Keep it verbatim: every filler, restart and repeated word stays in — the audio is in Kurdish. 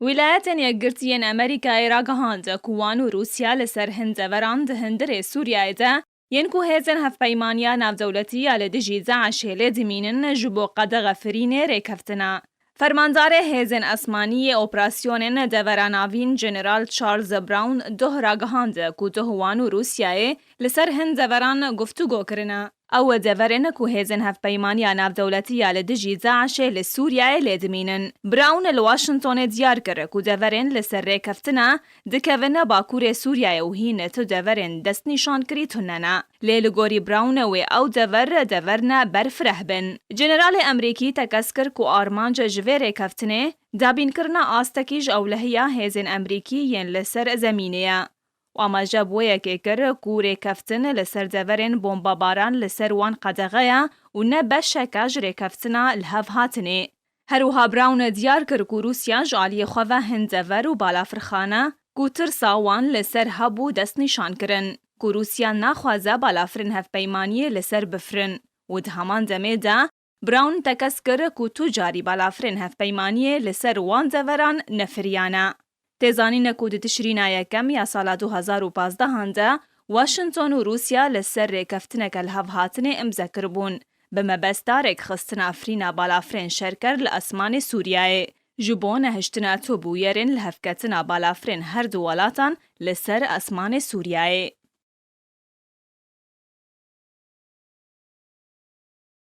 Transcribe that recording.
Wîlayetên Yekgirtî yên Amerîkayê ragihand ku wan û Rûsya li ser hin deveran di hundirê Sûriyeyê de yên ku hêzên hevpeymaniya navdewletî ya li dijî DAIŞ'ê lê dimînin ji bo qedexefirînê rêkeftina. Fermandarê Hêzên Esmanî yê Operasyonên Devera Navîn General Charles Brown doh ragihand ku doh wan û Rûsyayê li ser hin deveran guftûgo kirine. Ew deverên ku hêzên hevpeymaniya navdewletî ya li dijî DAIŞ'ê li Sûriyeyê lê dimînin. Brown li Washingtonê diyar kir ku deverên li ser rêkeftina dikevin bakurê Sûriyeyê û hîn tu deverên destnîşankirî tune ne. Lê li gorî Brown wê ew dever, dever ne berfireh bin. Generalê Emerîkî tekez kir ku armanc ji vê rêkeftinê dabînkirina astekî ji ewlehiya hêzên Emerîkî yên li ser zemînê ye. Û amaje bi wê yekê kir ku rêkeftin li ser deverên bombabaran li ser wan qedexe ye û ne beşeke ji rêkeftina li hev hatinê. Her wiha Brown diyar kir ku Rûsya ji aliyê xwe ve hin dever û balafirxane ku tirsa wan li ser hebû destnîşan kirin, ku Rûsya naxwaze balafirên hevpeymaniyê li ser bifirin û di heman demê de Brown tekez kir ku tu carî balafirên hevpeymaniyê li ser wan deveran nefiriyane. Tê zanîne ku di Tişrîna yekem ya sala du hezar û pazdehan de Washington û Rûsya li ser rêkeftineke li hev hatinê imze kiribûn, bi mebesta rêkxistina firîna balafirên şerker li esmanê Sûriyeyê, ji bo nehiştina tu bûyerên li hevketina balafirên her du welatan li ser esmanê Sûriyeyê.